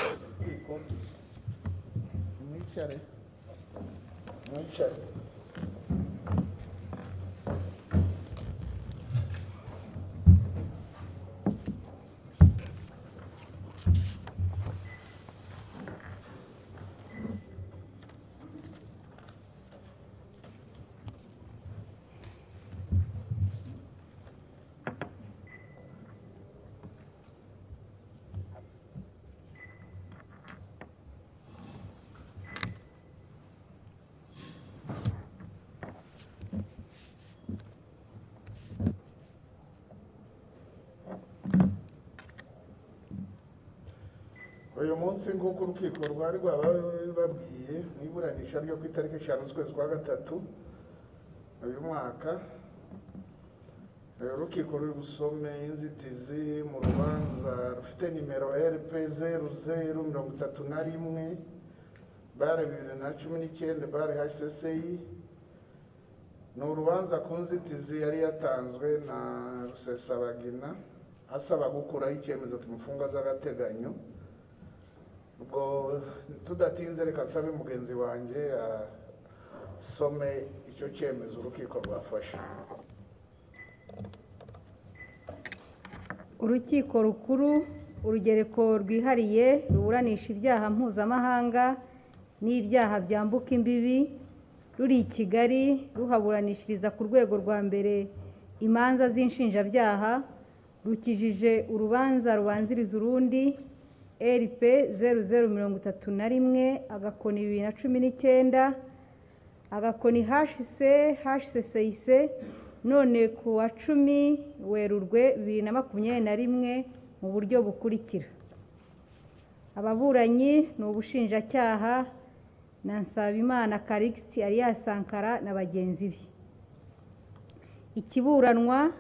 Urukiko, mwicare, mwicare. Uyu munsi, nk'uko urukiko rwari rwababwiye mu iburanisha ryo ku itariki 5 z'ukwezi kwa 3 uyu mwaka, urukiko ruri busome inzitizi mu rubanza rufite nimero RP 0031 /2019 /HCCI. Ni urubanza ku nzitizi yari yatanzwe na Rusesabagina asaba gukuraho icyemezo kimufunga by'agateganyo. Ubwo tudatinze, reka nsabe mugenzi wanjye asome icyo cyemezo urukiko rwafashe. Urukiko Rukuru, Urugereko Rwihariye ruburanisha ibyaha mpuzamahanga n'ibyaha byambuka imbibi, ruri i Kigali, ruhaburanishiriza ku rwego rwa mbere imanza z'inshinjabyaha, rukijije urubanza rubanziriza urundi RP 0031 _2019 _HC HCCIC, none ku wa 10 Werurwe 2021, mu buryo bukurikira: Ababuranyi ni ubushinjacyaha na Nsabimana Callixte alias Sankara na bagenzi be. Ikiburanwa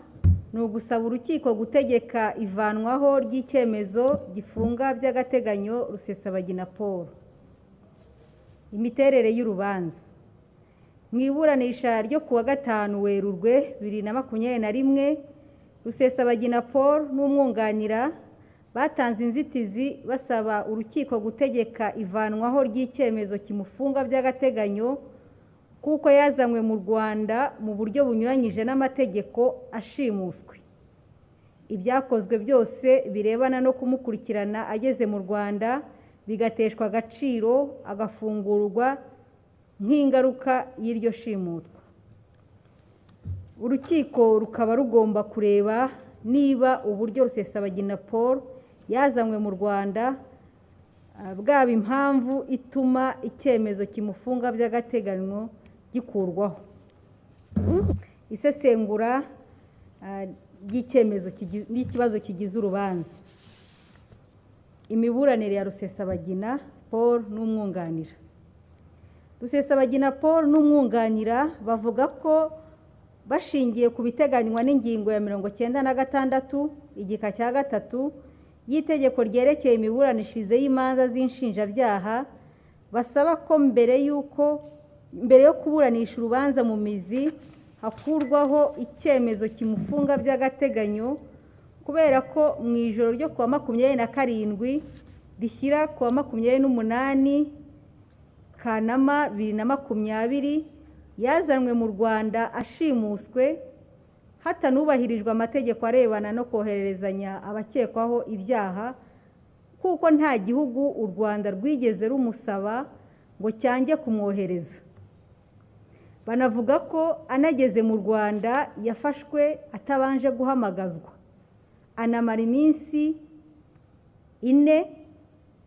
ni ugusaba urukiko gutegeka ivanwaho ry'icyemezo gifunga by'agateganyo Rusesabagina Paul. Imiterere y'urubanza: mu iburanisha ryo ku wa 5 Werurwe 2021, Rusesabagina Paul n'umwunganira batanze inzitizi basaba urukiko gutegeka ivanwaho ry'icyemezo kimufunga by'agateganyo, kuko yazanywe mu Rwanda mu buryo bunyuranyije n'amategeko, ashimuswe. Ibyakozwe byose birebana no kumukurikirana ageze mu Rwanda bigateshwa agaciro, agafungurwa nk'ingaruka y'iryo shimutwa. Urukiko rukaba rugomba kureba niba uburyo Rusesabagina Paul yazanywe mu Rwanda bwaba impamvu ituma icyemezo kimufunga by'agateganyo gikurwaho. Isesengura ry'icyemezo n'ikibazo kigize urubanza. Imiburanire ya Rusesabagina Paul n'umwunganira. Rusesabagina Paul n'umwunganira bavuga ko bashingiye ku biteganywa n'ingingo ya 96 igika cya 3 y'itegeko ryerekeye imiburanishirize y'imanza z'inshinjabyaha, basaba ko mbere yo kuburanisha urubanza mu mizi hakurwaho icyemezo kimufunga by'agateganyo, kubera ko mu ijoro ryo kuwa 27 rishyira kuwa 28 Kanama 2020 yazanwe mu Rwanda ashimuswe, hatanubahirijwe amategeko arebana no kohererezanya abakekwaho ibyaha, kuko nta gihugu u Rwanda rwigeze rumusaba ngo cyange kumwohereza. Banavuga ko anageze mu Rwanda yafashwe atabanje guhamagazwa, anamara iminsi 4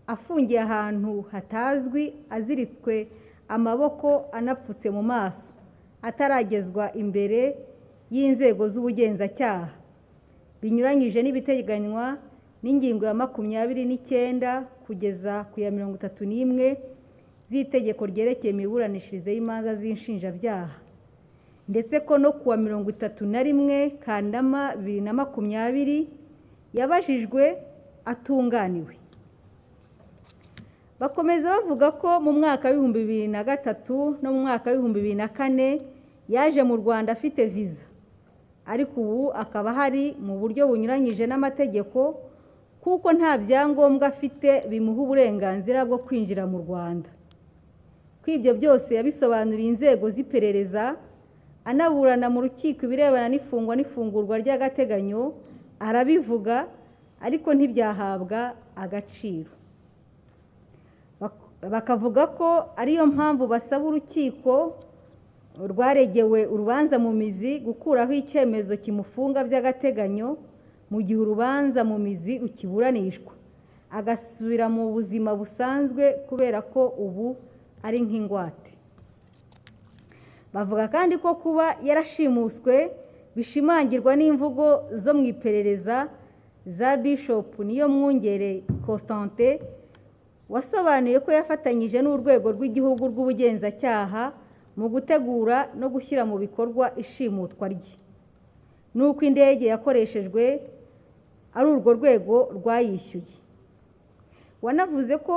afungiye ahantu hatazwi, aziritswe amaboko, anapfutse mu maso, ataragezwa imbere y'inzego z'ubugenzacyaha, binyuranyije n'ibiteganywa n'ingingo ya 29 kugeza ku ya 31 z'itegeko ryerekeye imiburanishirize y'imanza z'inshinjabyaha, ndetse ko no kuwa 31 Kanama 2020 yabajijwe atunganiwe. Bakomeza bavuga ko mu mwaka w'2003 no mu mwaka w'2004 yaje mu Rwanda afite viza, ariko ubu akaba ahari mu buryo bunyuranyije n'amategeko. Kuko nta byangombwa afite bimuha uburenganzira bwo kwinjira mu Rwanda. Ko ibyo byose yabisobanuriye inzego z'iperereza, anaburana mu rukiko ibirebana n'ifungwa n'ifungurwa ry'agateganyo, arabivuga ariko ntibyahabwa agaciro. Bakavuga ko ariyo mpamvu basaba urukiko rwaregewe urubanza mu mizi gukuraho icyemezo kimufunga by'agateganyo mu gihe urubanza mu mizi rukiburanishwa, agasubira mu buzima busanzwe kubera ko ubu ari nk'ingwate. Bavuga kandi ko kuba yarashimuswe bishimangirwa n'imvugo zo mu iperereza za Bishop Niyomwungere Constantin, wasobanuye ko yafatanyije n'Urwego rw'Igihugu rw'Ubugenzacyaha mu gutegura no gushyira mu bikorwa ishimutwa rye, n'uko indege yakoreshejwe ari urwo rwego rwayishyuye. Wanavuze ko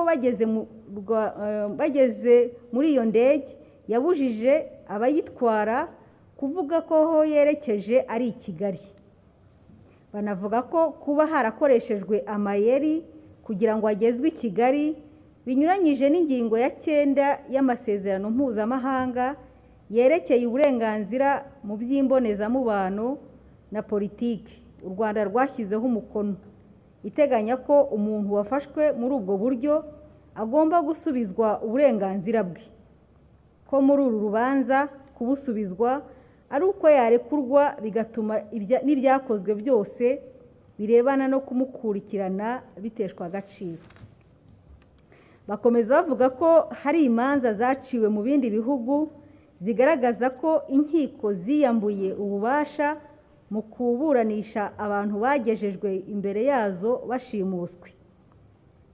bageze muri iyo ndege yabujije abayitwara kuvuga ko aho yerekeje ari i Kigali. Banavuga ko kuba harakoreshejwe amayeri kugira ngo agezwe i Kigali binyuranyije n'ingingo ya 9 y'amasezerano mpuzamahanga yerekeye uburenganzira mu by'imbonezamubano na politiki u Rwanda rwashyizeho umukono, iteganya ko umuntu wafashwe muri ubwo buryo agomba gusubizwa uburenganzira bwe, ko muri uru rubanza kubusubizwa ari uko yarekurwa bigatuma n'ibyakozwe byose birebana no kumukurikirana biteshwa agaciro. Bakomeza bavuga ko hari imanza zaciwe mu bindi bihugu zigaragaza ko inkiko ziyambuye ububasha mu kuburanisha abantu bagejejwe imbere yazo bashimuswe,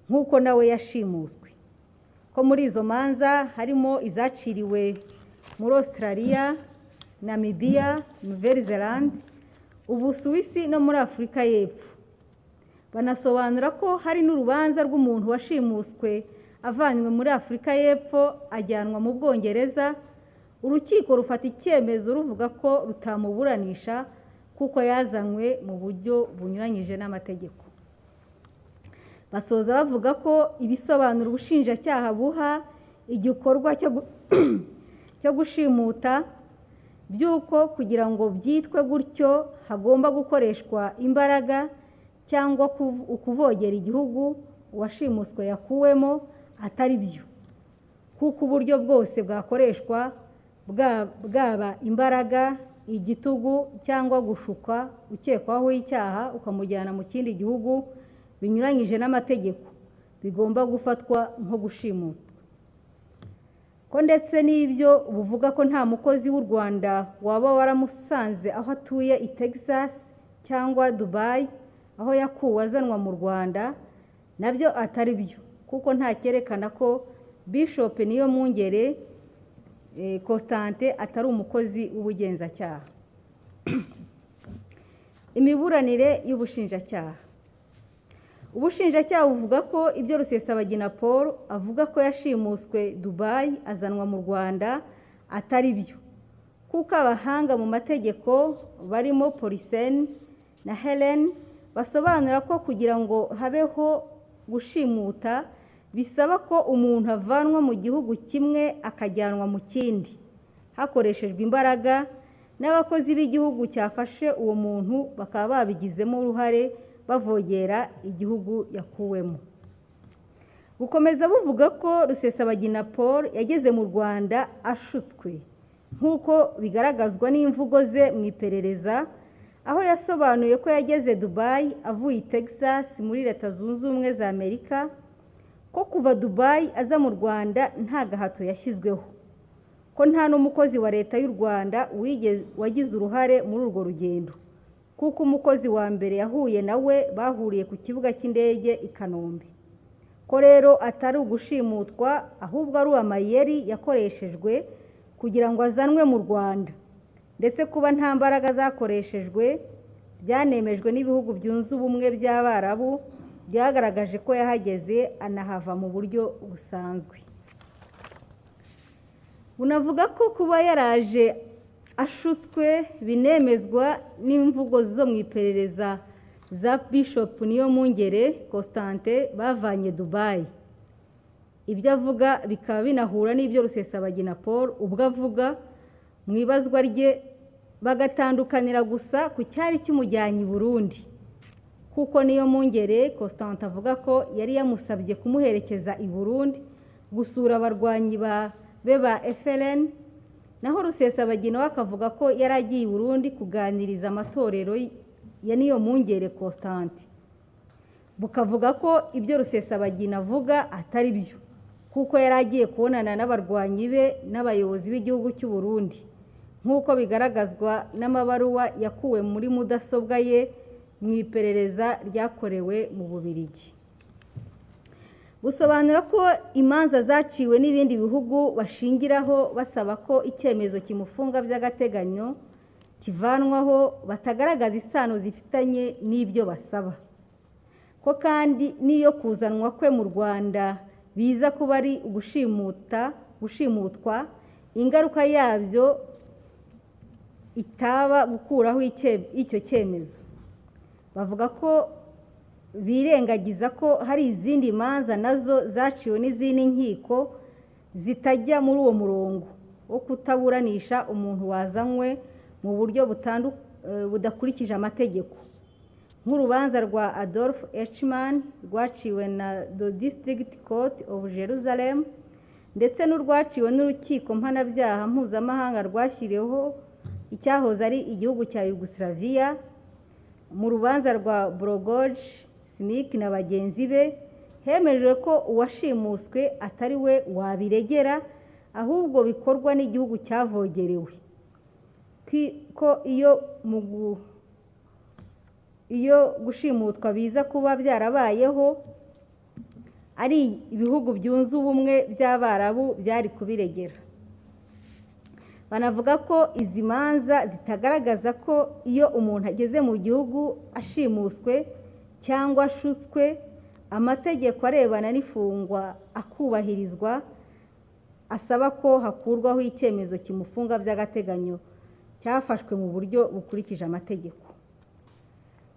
nk'uko nawe yashimuswe, ko muri izo manza harimo izaciriwe muri Australia, Namibia, Nouvelle-Zélande, Ubusuwisi no muri Afurika y'Epfo. Banasobanura ko hari n'urubanza rw'umuntu washimuswe avanywe muri Afurika y'Epfo ajyanwa mu Bwongereza, urukiko rufata icyemezo ruvuga ko rutamuburanisha kuko yazanywe mu buryo bunyuranyije n'amategeko. Basoza bavuga ko ibisobanuro ubushinjacyaha buha igikorwa cyo gushimuta by'uko kugira ngo byitwe gutyo hagomba gukoreshwa imbaraga cyangwa ukuvogera igihugu uwashimuswe yakuwemo atari byo, kuko uburyo bwose bwakoreshwa bwaba imbaraga, igitugu cyangwa gushuka ukekwaho icyaha ukamujyana mu kindi gihugu binyuranyije n'amategeko bigomba gufatwa nko gushimutwa. Ko ndetse n'ibyo buvuga ko nta mukozi w'u Rwanda waba waramusanze aho atuye i Texas cyangwa Dubai aho yakuwe azanwa mu Rwanda nabyo atari byo, kuko nta cyerekana ko Bishop Niyomwungere Constantin atari umukozi w'ubugenzacyaha. Imiburanire y'ubushinjacyaha. Ubushinjacyaha buvuga ko ibyo Rusesabagina Paul avuga ko yashimuswe Dubai azanwa mu Rwanda atari byo, kuko abahanga mu mategeko barimo Polisene na Helen basobanura ko kugira ngo habeho gushimuta bisaba ko umuntu avanwa mu gihugu kimwe akajyanwa mu kindi hakoreshejwe imbaraga, n'abakozi b'igihugu cyafashe uwo muntu bakaba babigizemo uruhare bavogera igihugu yakuwemo. Bukomeza buvuga ko Rusesabagina Paul yageze mu Rwanda ashutswe, nk'uko bigaragazwa n'imvugo ze mu iperereza, aho yasobanuye ko yageze Dubai avuye i Texas muri Leta Zunze Ubumwe za Amerika, ko kuva Dubai aza mu Rwanda nta gahato yashyizweho, ko nta n'umukozi wa Leta y'u Rwanda wagize uruhare muri urwo rugendo, kuko umukozi wa mbere yahuye nawe bahuriye ku kibuga cy'indege i Kanombe, ko rero atari ugushimutwa ahubwo ari amayeri yakoreshejwe kugira ngo azanwe mu Rwanda, ndetse kuba nta mbaraga zakoreshejwe byanemejwe n'ibihugu byunze ubumwe by'Abarabu byagaragaje ko yahageze anahava mu buryo busanzwe. Bunavuga ko kuba yaraje ashutswe binemezwa n'imvugo zo mu iperereza za Bishop Niyomwungere Constantin bavanye Dubai. Ibyo avuga bikaba binahura n'ibyo Rusesabagina Paul ubwo avuga mu ibazwa rye, bagatandukanira gusa ku cyari kimujyanye i Burundi, kuko Niyomwungere Constantin avuga ko yari yamusabye kumuherekeza i Burundi gusura abarwanyi be ba FLN, naho Rusesabagina we akavuga ko yari agiye i Burundi kuganiriza amatorero ya Niyomwungere Constantin. Bukavuga ko ibyo Rusesabagina avuga atari byo, kuko yari agiye kubonana n'abarwanyi be n'abayobozi b'igihugu cy'u Burundi, nk'uko bigaragazwa n'amabaruwa yakuwe muri mudasobwa ye mu iperereza ryakorewe mu Bubiligi. Busobanura ko imanza zaciwe n'ibindi bihugu bashingiraho basaba ko icyemezo kimufunga by'agateganyo kivanwaho batagaragaza isano zifitanye n'ibyo basaba, ko kandi n'iyo kuzanwa kwe mu Rwanda biza kuba ari gushimutwa, ingaruka yabyo itaba gukuraho icyo cyemezo. Bavuga ko birengagiza ko hari izindi manza nazo zaciwe n'izindi nkiko zitajya muri uwo murongo wo kutaburanisha umuntu wazanywe mu buryo budakurikije amategeko, nk'urubanza rwa Adolf Eichmann rwaciwe na The District Court of Jerusalem, ndetse n'urwaciwe n'urukiko mpanabyaha mpuzamahanga rwashyiriweho icyahoze ari igihugu cya Yugoslavia mu rubanza rwa Blagoj Simic na bagenzi be. Hemejwe ko uwashimuswe atari we wabiregera, ahubwo bikorwa n'igihugu cyavogerewe, ko iyo gushimutwa biza kuba byarabayeho ari ibihugu byunze ubumwe by'Abarabu byari kubiregera. Banavuga ko izi manza zitagaragaza ko iyo umuntu ageze mu gihugu ashimuswe cyangwa ashutswe, amategeko arebana n'ifungwa akubahirizwa, asaba ko hakurwaho icyemezo kimufunga by'agateganyo cyafashwe mu buryo bukurikije amategeko,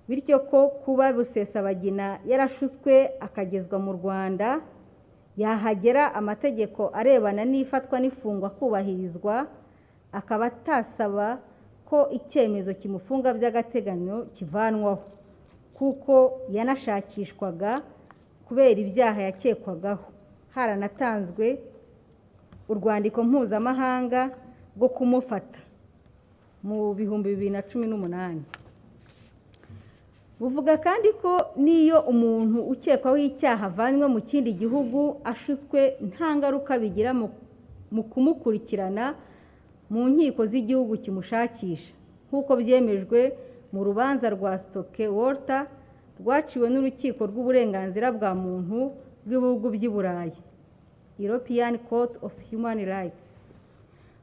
bityo ko kuba Rusesabagina yarashutswe akagezwa mu Rwanda, yahagera amategeko arebana n'ifatwa n'ifungwa akubahirizwa, akaba atasaba ko icyemezo kimufunga by'agateganyo kivanwaho, kuko yanashakishwaga kubera ibyaha yakekwagaho, haranatanzwe urwandiko mpuzamahanga rwo kumufata mu 2018. Buvuga kandi ko n'iyo umuntu ukekwaho icyaha avanywe mu kindi gihugu ashutswe, nta ngaruka bigira mu kumukurikirana mu nkiko z'igihugu kimushakisha, nk'uko byemejwe mu rubanza rwa Stoke Walter rwaciwe n'urukiko rw'uburenganzira bwa muntu bw'ibihugu by'i Burayi, European Court of Human Rights.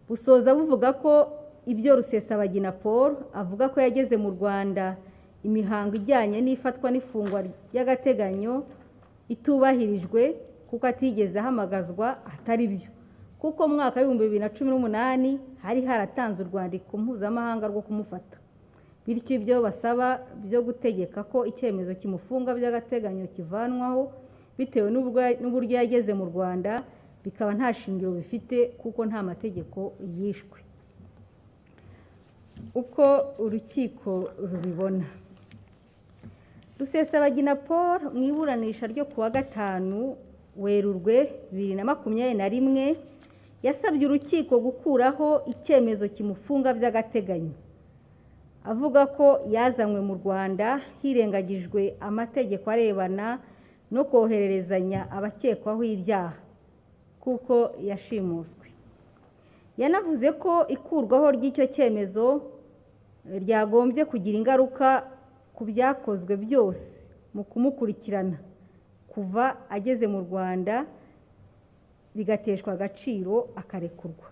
Busoza buvuga ko ibyo Rusesabagina Paul avuga ko yageze mu Rwanda imihango ijyanye n'ifatwa n'ifungwa ry'agateganyo itubahirijwe kuko atigeze ahamagazwa atari byo, kuko mu mwaka wa 2018 hari haratanze urwandiko mpuzamahanga rwo kumufata, bityo ibyo basaba byo gutegeka ko icyemezo kimufunga by'agateganyo kivanwaho bitewe n'uburyo yageze mu Rwanda bikaba nta shingiro bifite, kuko nta mategeko yishwe. Uko urukiko rubibona, Rusesabagina Paul mu iburanisha ryo kuwa 5 Werurwe 2021 yasabye urukiko gukuraho icyemezo kimufunga by'agateganyo, avuga ko yazanywe mu Rwanda hirengagijwe amategeko arebana no kohererezanya abakekwaho ibyaha, kuko yashimuswe. Yanavuze ko ikurwaho ry'icyo cyemezo ryagombye kugira ingaruka ku byakozwe byose mu kumukurikirana kuva ageze mu Rwanda, bigateshwa agaciro akarekurwa.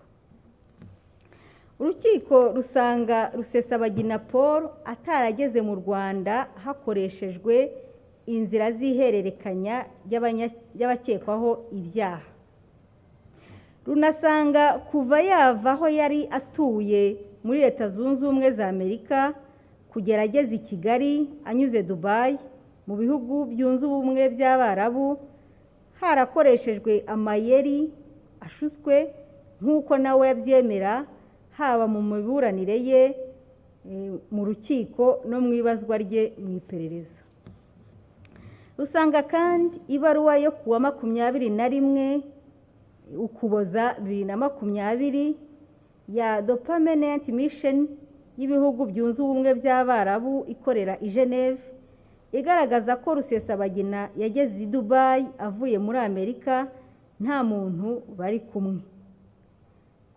Urukiko rusanga Rusesabagina Paul atarageze mu Rwanda hakoreshejwe inzira z'ihererekanya ry'abakekwaho ibyaha. Runasanga kuva yava aho yari atuye muri Leta Zunze Ubumwe za Amerika kugera ageze i Kigali anyuze Dubayi mu bihugu byunze ubumwe by'Abarabu harakoreshejwe amayeri ashutswe nk'uko nawe yabyemera, haba mu miburanire ye mu rukiko no mu ibazwa rye mu iperereza. Usanga kandi ibaruwa yo kuwa 21 Ukuboza 2020 ya The Permanent Mission y'ibihugu byunze ubumwe by'Abarabu ikorera i Geneve igaragaza ko Rusesabagina yageze i Dubayi avuye muri Amerika nta muntu bari kumwe,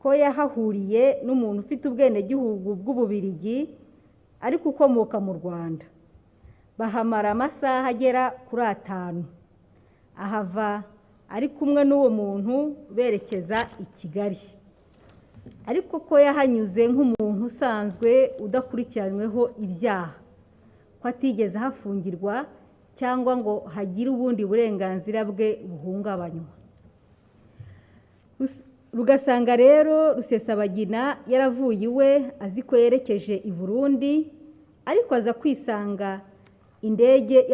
ko yahahuriye n'umuntu ufite ubwenegihugu bw'Ububirigi ariko ukomoka mu Rwanda, bahamara amasaha agera kuri 5, ahava ari kumwe n'uwo muntu berekeza i Kigali, ariko ko yahanyuze nk'umuntu usanzwe udakurikiranyweho ibyaha, ko atigeze ahafungirwa cyangwa ngo hagire ubundi burenganzira bwe buhungabanywa. Rugasanga rero Rusesabagina yaravuye iwe azi ko yerekeje i Burundi, ariko aza kwisanga indege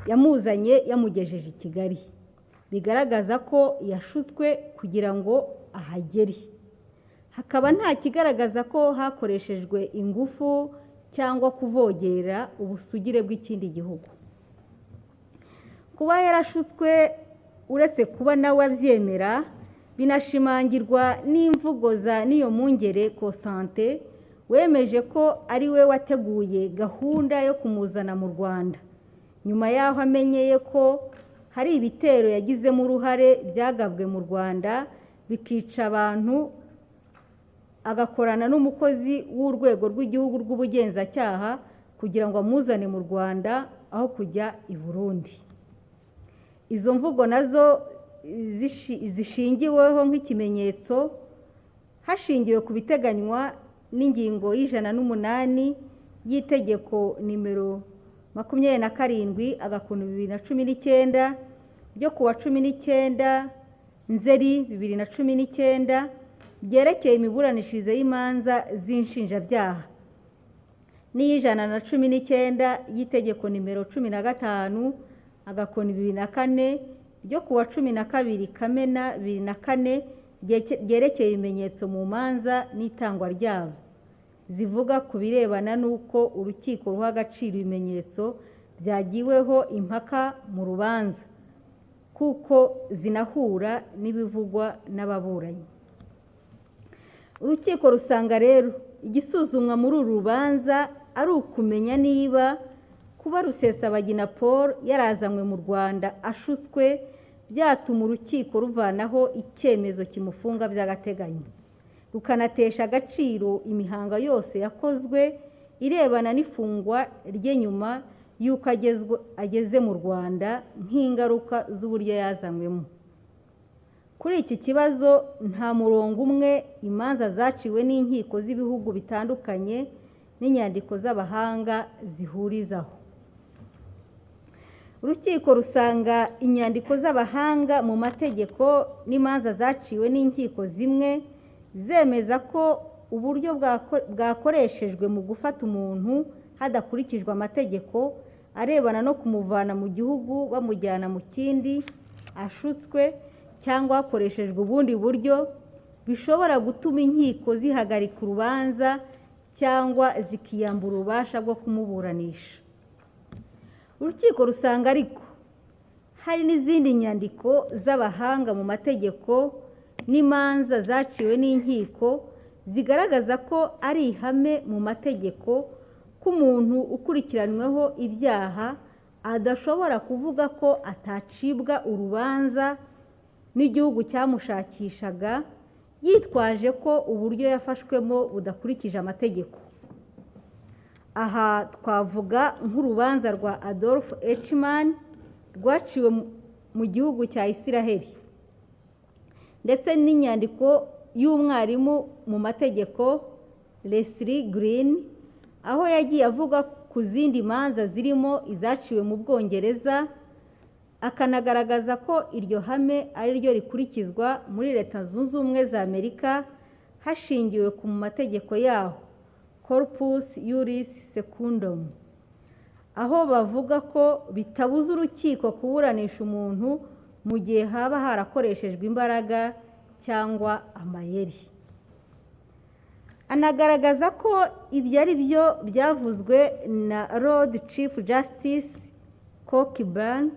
yamuzanye yamugejeje i Kigali, bigaragaza ko yashutswe kugira ngo ahagere. Hakaba nta kigaragaza ko hakoreshejwe ingufu cyangwa kuvogera ubusugire bw'ikindi gihugu. Kuba yarashutswe uretse kuba nawe abyemera, binashimangirwa n'imvugo za Niyomwungere Constantin wemeje ko ari we wateguye gahunda yo kumuzana mu Rwanda, nyuma y'aho amenyeye ko hari ibitero yagizemo uruhare byagabwe mu Rwanda bikica abantu, agakorana n'umukozi w'urwego rw'igihugu rw'ubugenzacyaha kugira ngo amuzane mu Rwanda aho kujya i Burundi. Izo mvugo nazo zishingiweho nk'ikimenyetso hashingiwe ku biteganywa n'ingingo y'108 y'itegeko nimero 27/2019 ryo kuwa 19 Nzeri 2019 ryerekeye imiburanishirize y'imanza z'inshinjabyaha, n'iy'119 y'itegeko nimero 15/2004 ryo kuwa 12 Kamena 2004 ryerekeye ibimenyetso mu manza n'itangwa ryabo, zivuga ku birebana n'uko urukiko ruha agaciro ibimenyetso byagiweho impaka mu rubanza, kuko zinahura n'ibivugwa n'ababuranyi. Urukiko rusanga rero igisuzumwa muri uru rubanza ari ukumenya niba kuba Rusesabagina Paul yarazanywe mu Rwanda ashutswe byatuma urukiko ruvanaho icyemezo kimufunga by'agateganyo, rukanatesha agaciro imihango yose yakozwe irebana n'ifungwa rye nyuma y'uko ageze mu Rwanda nk'ingaruka z'uburyo yazanywemo. Kuri iki kibazo nta murongo umwe imanza zaciwe n'inkiko z'ibihugu bitandukanye n'inyandiko z'abahanga zihurizaho. Urukiko rusanga inyandiko z'abahanga mu mategeko n'imanza zaciwe n'inkiko zimwe zemeza ko uburyo bwakoreshejwe mu gufata umuntu hadakurikijwe amategeko arebana no kumuvana mu gihugu bamujyana mu kindi ashutswe cyangwa hakoreshejwe ubundi buryo bishobora gutuma inkiko zihagarika urubanza cyangwa zikiyambura ububasha bwo kumuburanisha. Urukiko rusanga ariko hari n'izindi nyandiko z'abahanga mu mategeko n'imanza zaciwe n'inkiko zigaragaza ko ari ihame mu mategeko ko umuntu ukurikiranyweho ibyaha adashobora kuvuga ko atacibwa urubanza n'igihugu cyamushakishaga yitwaje ko uburyo yafashwemo budakurikije amategeko. Aha twavuga nk'urubanza rwa Adolf Eichmann rwaciwe mu gihugu cya Isiraheli, ndetse n'inyandiko y'umwarimu mu mategeko Leslie Green, aho yagiye avuga ku zindi manza zirimo izaciwe mu Bwongereza, akanagaragaza ko iryo hame ari ryo rikurikizwa muri Leta Zunze Ubumwe za Amerika hashingiwe ku mategeko yaho, ko Corpus Juris Secundum, aho bavuga ko bitabuza urukiko kuburanisha umuntu mu gihe haba harakoreshejwe imbaraga cyangwa amayeri. Anagaragaza ko ibyo ari byo byavuzwe na Lord Chief Justice Cockburn,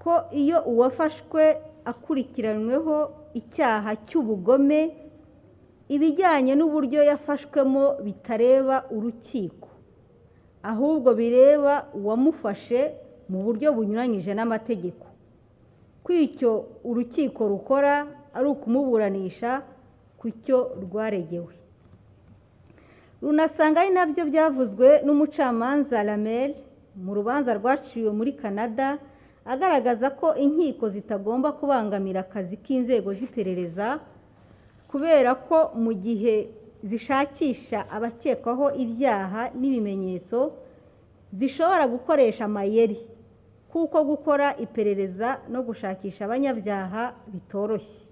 ko iyo uwafashwe akurikiranyweho icyaha cy'ubugome, ibijyanye n'uburyo yafashwemo bitareba urukiko, ahubwo bireba uwamufashe mu buryo bunyuranyije n'amategeko, ko icyo urukiko rukora ari ukumuburanisha ku cyo rwaregewe. Runasanga ari nabyo byavuzwe n'umucamanza Lamel mu rubanza rwaciwe muri Canada, agaragaza ko inkiko zitagomba kubangamira akazi k'inzego z'iperereza, kubera ko mu gihe zishakisha abakekwaho ibyaha n'ibimenyetso zishobora gukoresha amayeri, kuko gukora iperereza no gushakisha abanyabyaha bitoroshye,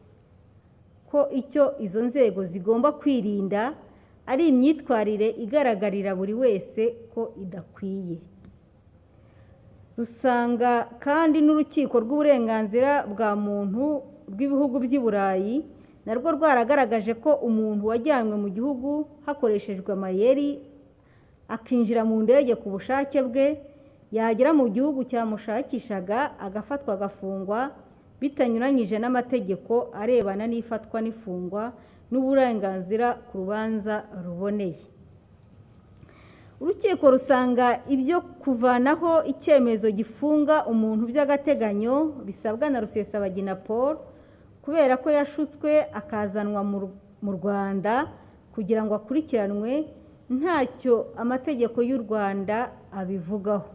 ko icyo izo nzego zigomba kwirinda ari imyitwarire igaragarira buri wese ko idakwiye. Rusanga kandi n'Urukiko rw'Uburenganzira bwa Muntu rw'ibihugu by'i Burayi narwo rwaragaragaje ko umuntu wajyanywe mu gihugu hakoreshejwe amayeri, akinjira mu ndege ku bushake bwe, yagera mu gihugu cyamushakishaga agafatwa agafungwa bitanyuranyije n'amategeko arebana n'ifatwa n'ifungwa n'uburenganzira ku rubanza ruboneye. Urukiko rusanga ibyo kuvanaho icyemezo gifunga umuntu by'agateganyo bisabwa na Rusesabagina Paul, kubera ko yashutswe akazanwa mu Rwanda kugira ngo akurikiranwe, ntacyo amategeko y'u Rwanda abivugaho.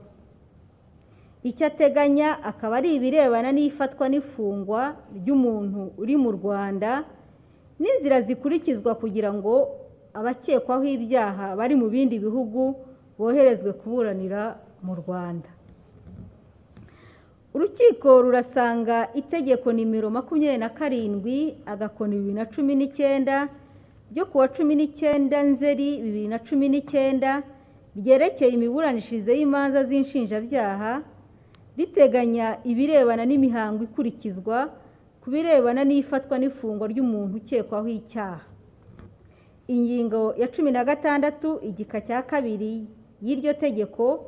Icyo ateganya akaba ari ibirebana n'ifatwa n'ifungwa ry'umuntu uri mu Rwanda n'inzira zikurikizwa kugira ngo abakekwaho ibyaha bari mu bindi bihugu boherezwe kuburanira mu Rwanda. Urukiko rurasanga itegeko nimero 27/2019 ryo kuwa 19 Nzeri 2019 ryerekeye imiburanishirize y'imanza z'inshinjabyaha, riteganya ibirebana n'imihango ikurikizwa ku birebana n'ifatwa n'ifungwa ry'umuntu ukekwaho icyaha. Ingingo ya 16 igika cya 2 y'iryo tegeko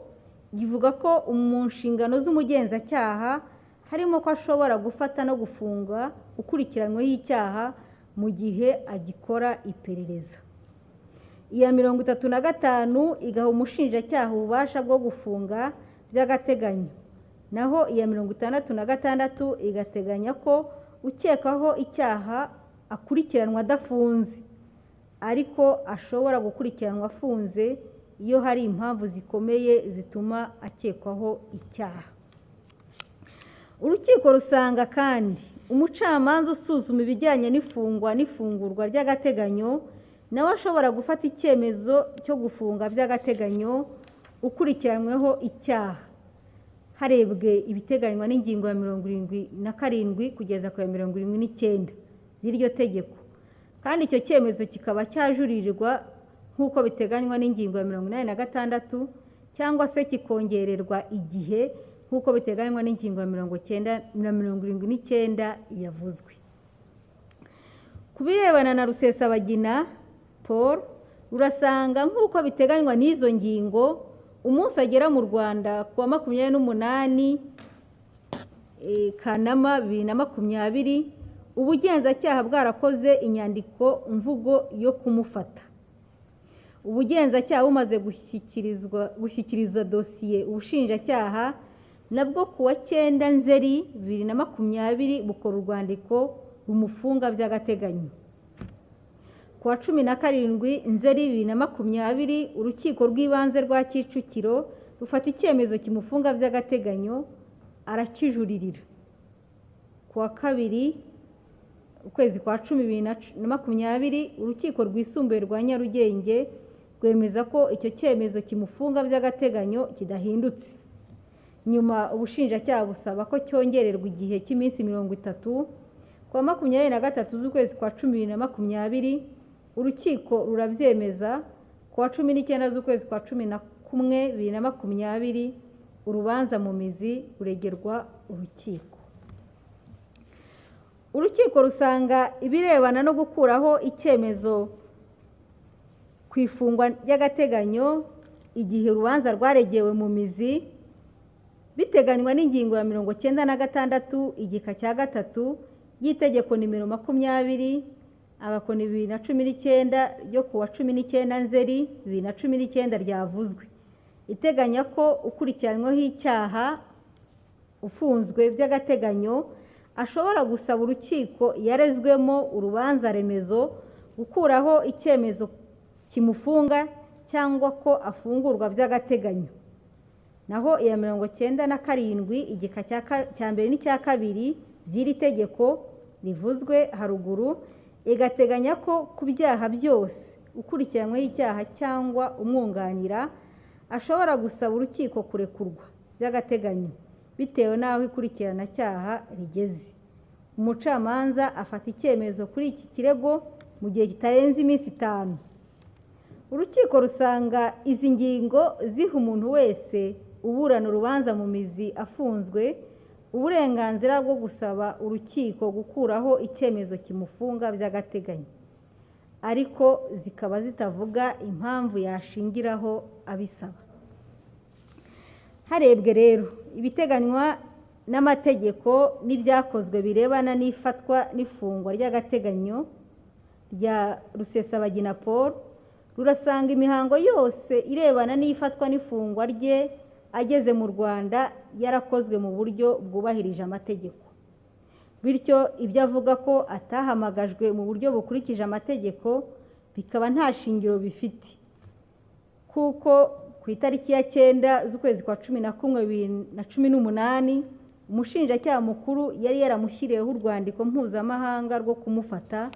ivuga ko mu nshingano z'umugenzacyaha harimo ko ashobora gufata no gufunga ukurikiranyweho icyaha mu gihe agikora iperereza. Iya 35 igaha umushinjacyaha ububasha bwo gufunga by'agateganyo, naho iya 66 igateganya ko ukekwaho icyaha akurikiranwa adafunze, ariko ashobora gukurikiranwa afunze iyo hari impamvu zikomeye zituma akekwaho icyaha. Urukiko rusanga kandi umucamanza usuzuma ibijyanye n'ifungwa n'ifungurwa ry'agateganyo nawe ashobora gufata icyemezo cyo gufunga by'agateganyo ukurikiranyweho icyaha, harebwe ibiteganywa n'ingingo ya 77 kugeza ku ya 79 z'iryo tegeko, kandi icyo cyemezo kikaba cyajuririrwa nk'uko biteganywa n'ingingo ya 86, cyangwa se kikongererwa igihe nk'uko biteganywa n'ingingo ya 90 na 79 yavuzwe. Ku birebana na Rusesabagina Paul, rurasanga nk'uko biteganywa n'izo ngingo, umunsi agera mu Rwanda ku wa 28 Kanama 2020, ubugenzacyaha bwarakoze inyandiko mvugo yo kumufata. Ubugenzacyaha bumaze gushyikiriza dosiye ubushinjacyaha, nabwo ku wa 9 Nzeri 2020 bukora urwandiko rumufunga by'agateganyo. Ku wa 17 Nzeri 2020, Urukiko rw'Ibanze rwa Kicukiro rufata icyemezo kimufunga by'agateganyo, arakijuririra. Ku wa 2 ukwezi kwa 10 2020, Urukiko Rwisumbuye rwa Nyarugenge rwemeza ko icyo cyemezo kimufunga by'agateganyo kidahindutse. Nyuma ubushinjacyaha busaba ko cyongererwa igihe cy'iminsi 30. Ku wa 23 z'ukwezi kwa 10 2020, urukiko rurabyemeza. Ku wa 19 z'ukwezi kwa 11 2020, urubanza mu mizi ruregerwa urukiko. Urukiko rusanga ibirebana no gukuraho icyemezo ku ifungwa ry'agateganyo igihe urubanza rwaregewe mu mizi biteganywa n'ingingo ya 96 igika cya 3 y'itegeko nimero 20 agakoni 2019 ryo ku wa 19 Nzeri 2019 ryavuzwe, iteganya ko ukurikiranyweho icyaha ufunzwe by'agateganyo ashobora gusaba urukiko yarezwemo urubanza remezo gukuraho icyemezo kimufunga cyangwa ko afungurwa by'agateganyo. Naho iya 97 igika cya mbere n'icya kabiri by'iri tegeko rivuzwe haruguru igateganya ko ku byaha byose ukurikiranyweho icyaha cyangwa umwunganira ashobora gusaba urukiko kurekurwa by'agateganyo bitewe n'aho ikurikiranacyaha rigeze. Umucamanza afata icyemezo kuri iki kirego mu gihe kitarenze iminsi 5. Urukiko rusanga izi ngingo ziha umuntu wese uburana urubanza mu mizi afunzwe uburenganzira bwo gusaba urukiko gukuraho icyemezo kimufunga by'agateganyo, ariko zikaba zitavuga impamvu yashingiraho abisaba. Harebwe rero ibiteganywa n'amategeko n'ibyakozwe birebana n'ifatwa n'ifungwa ry'agateganyo rya Rusesabagina Paul, rurasanga imihango yose irebana n'ifatwa n'ifungwa rye ageze mu Rwanda yarakozwe mu buryo bwubahirije amategeko. Bityo ibyo avuga ko atahamagajwe mu buryo bukurikije amategeko bikaba nta shingiro bifite, kuko ku itariki ya 9 z'ukwezi kwa 11 2018 umushinjacyaha mukuru yari yaramushyiriyeho urwandiko mpuzamahanga rwo kumufata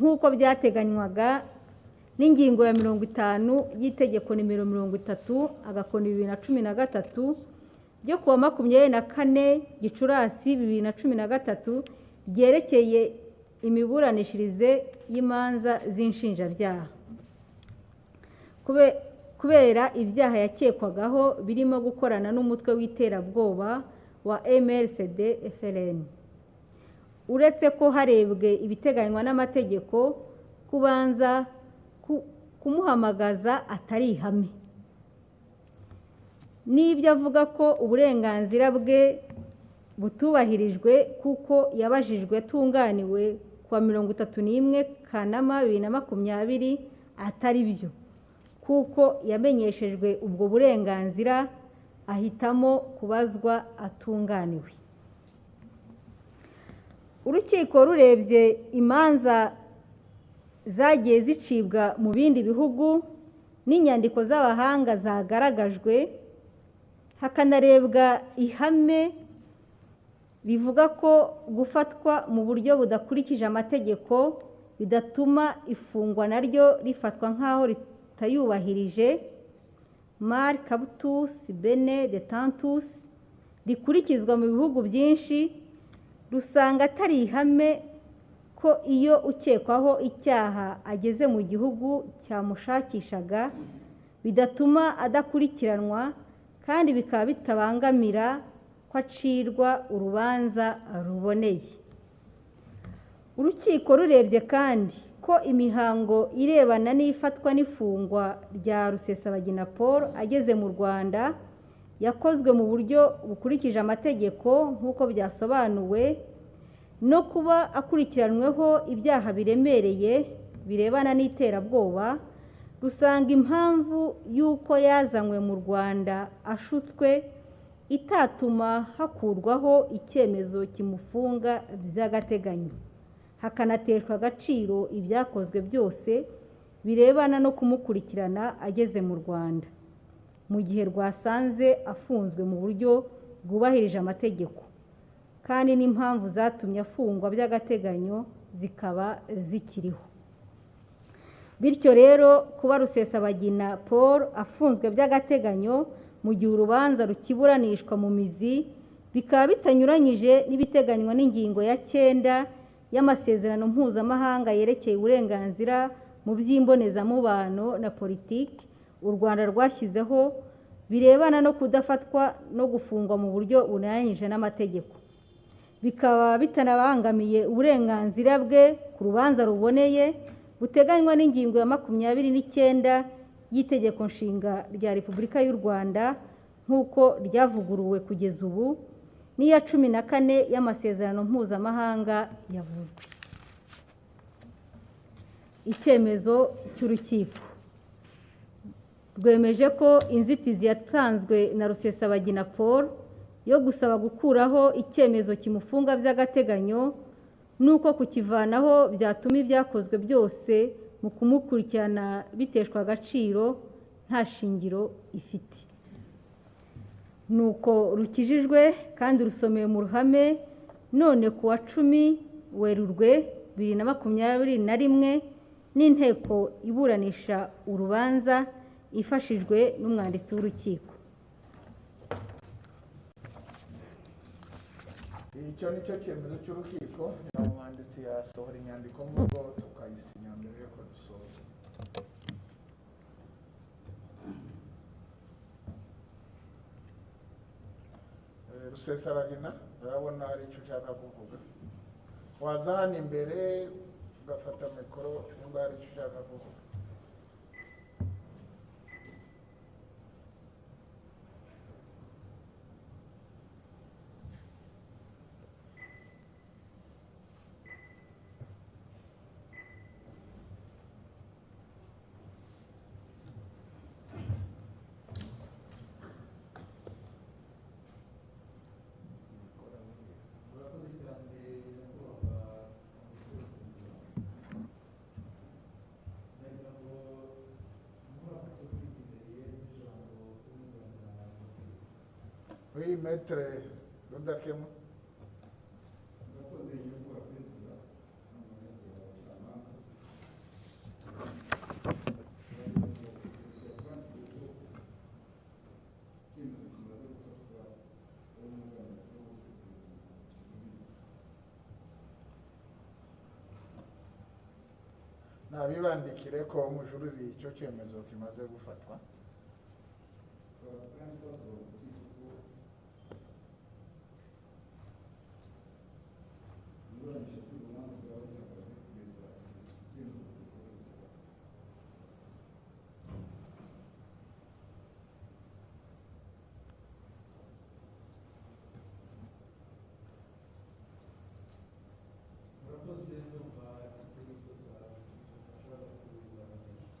nk'uko byateganywaga n'ingingo ya 50 y'itegeko nimero 30 agakoni 2013 ryo kuwa 24 Gicurasi 2013 ryerekeye imiburanishirize y'imanza z'inshinjabyaha. Kubera ibyaha yakekwagaho birimo gukorana n'umutwe w'iterabwoba wa MRCD FLN. Uretse ko harebwe ibiteganywa n'amategeko kubanza kumuhamagaza atari ihame, n'ibyo avuga ko uburenganzira bwe butubahirijwe kuko yabajijwe atunganiwe ku wa 31 Kanama 2020 atari byo, kuko yamenyeshejwe ubwo burenganzira ahitamo kubazwa atunganiwe. Urukiko rurebye imanza zagiye zicibwa mu bindi bihugu n'inyandiko z'abahanga zagaragajwe, hakanarebwa ihame rivuga ko gufatwa mu buryo budakurikije amategeko bidatuma ifungwa naryo rifatwa nk'aho ritayubahirije, Mal Capitus Bene Detentus, rikurikizwa mu bihugu byinshi, rusanga atari ihame ko iyo ukekwaho icyaha ageze mu gihugu cyamushakishaga bidatuma adakurikiranwa, kandi bikaba bitabangamira ko acirwa urubanza ruboneye. Urukiko rurebye kandi ko imihango irebana n'ifatwa n'ifungwa rya Rusesabagina Paul ageze mu Rwanda yakozwe mu buryo bukurikije amategeko nk'uko byasobanuwe, no kuba akurikiranyweho ibyaha biremereye birebana n'iterabwoba, rusanga impamvu y'uko yazanywe mu Rwanda ashutswe itatuma hakurwaho icyemezo kimufunga by'agateganyo, hakanateshwa agaciro ibyakozwe byose birebana no kumukurikirana ageze mu Rwanda, mu gihe rwasanze afunzwe mu buryo bwubahirije amategeko, kandi n'impamvu zatumye afungwa by'agateganyo zikaba zikiriho. Bityo rero kuba Rusesabagina Paul afunzwe by'agateganyo mu gihe urubanza rukiburanishwa mu mizi bikaba bitanyuranyije n'ibiteganywa n'ingingo ya 9 y'amasezerano mpuzamahanga yerekeye uburenganzira mu by'imbonezamubano na politiki u Rwanda rwashyizeho birebana no kudafatwa no gufungwa mu buryo bunyuranyije n'amategeko, bikaba bitanabangamiye uburenganzira bwe ku rubanza ruboneye buteganywa n'ingingo ya 29 y'Itegeko Nshinga rya Repubulika y'u Rwanda nk'uko ryavuguruwe kugeza ubu n'iya 14 y'amasezerano mpuzamahanga yavuzwe. Icyemezo cy'urukiko rwemeje ko inzitizi yatanzwe na Rusesabagina Paul yo gusaba gukuraho icyemezo kimufunga by'agateganyo n'uko kukivanaho byatuma ibyakozwe byose mu kumukurikirana biteshwa agaciro nta shingiro ifite. Nuko rukijijwe kandi rusomewe mu ruhame none ku wa 10 Werurwe 2021 n'inteko iburanisha urubanza ifashijwe n'umwanditsi w'urukiko. Icyo ni cyo cyemezo cy'urukiko. Umwanditsi yasohora inyandiko mvugo tukayisinya mbere y'uko dusoza. Rusesabagina, urabona hari icyo ushaka kuvuga, waza hano imbere ugafata mikoro nimba hari icyo ushaka kuvuga. Murakoze cyane nyakubahwa perezida. Nagira ngo murakoze kwigendereye n'ijambo ry'umwunganira. Oui, maître Rudakemwa. Murakoze nyakubahwa perezida n'abacamanza. Icyemezo kimaze gufatwa n'umwunganira Rusesabagina. Nabibandikire ko mujuririye icyo cyemezo kimaze gufatwa. Kandi twasaba urukiko ko iburanisha ry'urubanza ryaba rihagaze kugeza icyemezo gikozwe. Murakoze, ndumva icyo ngicyo cyashobora kubibamenyesha.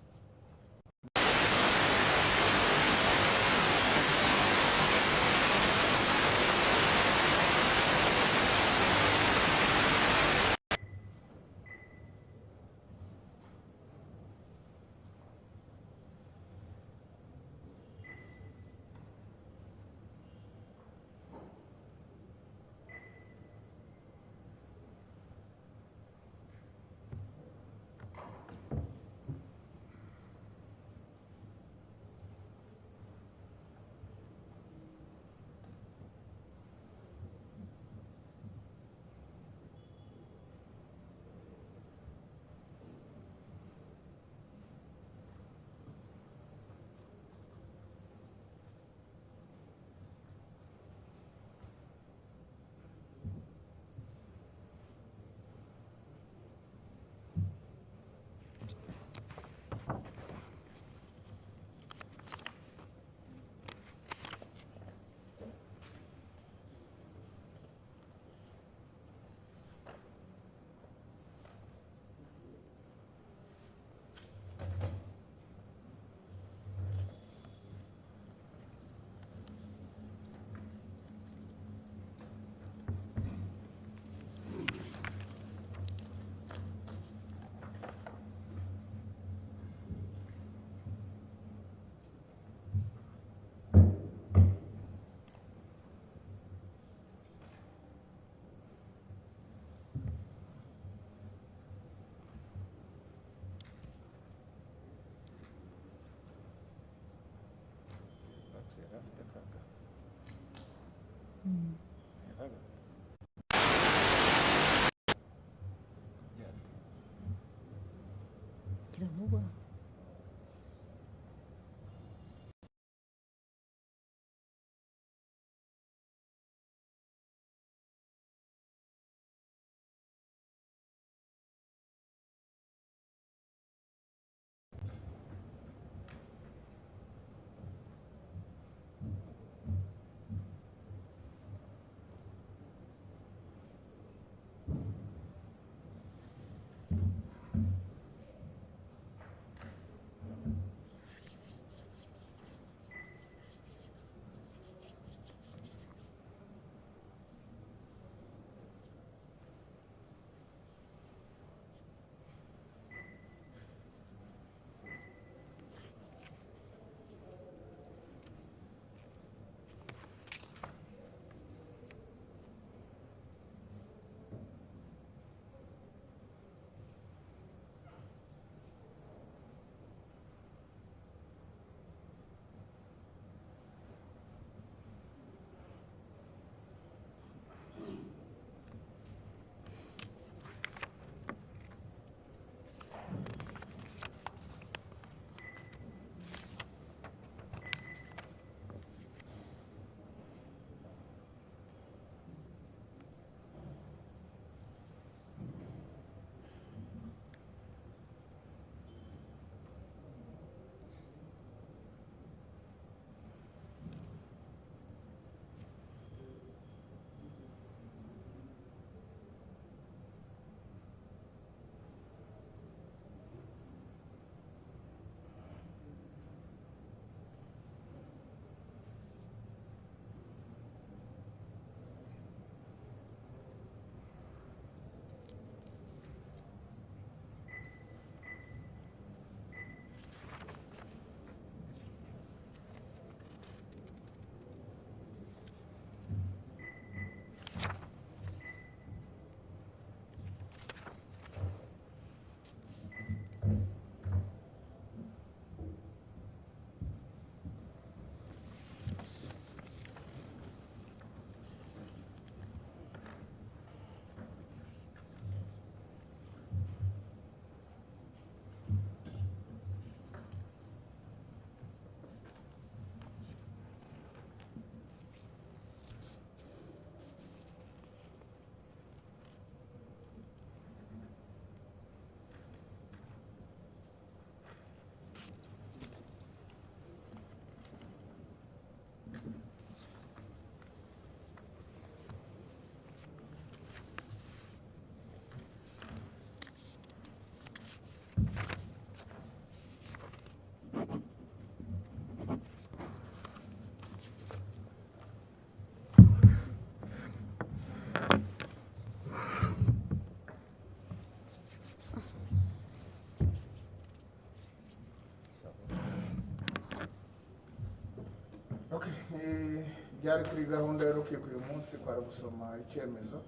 Ibyari kuri gahunda y'urukiko uyu munsi kwari gusoma icyemezo,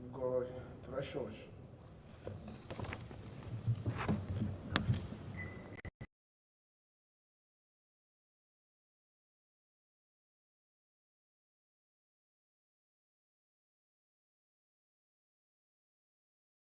ubwo turashoje.